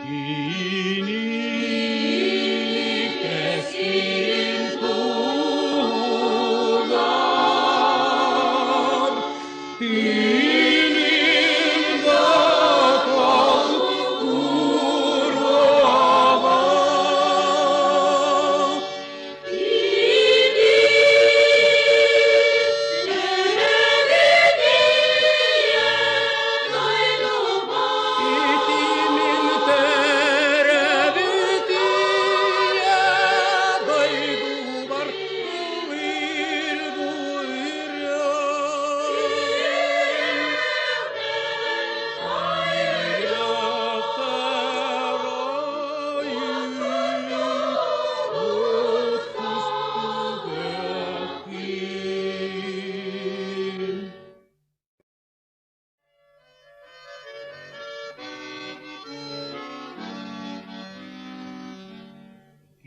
Кини кэскилин туһугар тыынын да толкуруоҕа. Итимин төрөбүтүйэ дойдубар ыллыыр бу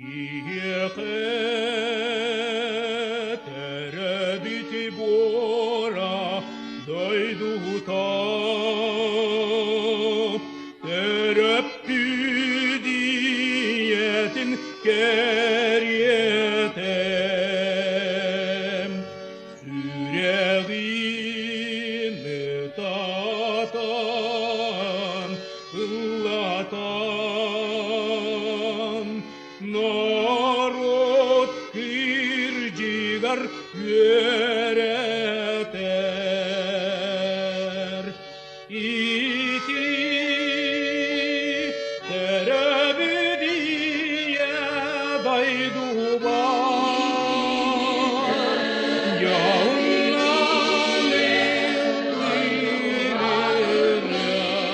Киһиэхэ төрөбүт буора дойдута төрөппүт ийэтин кэриэтэ.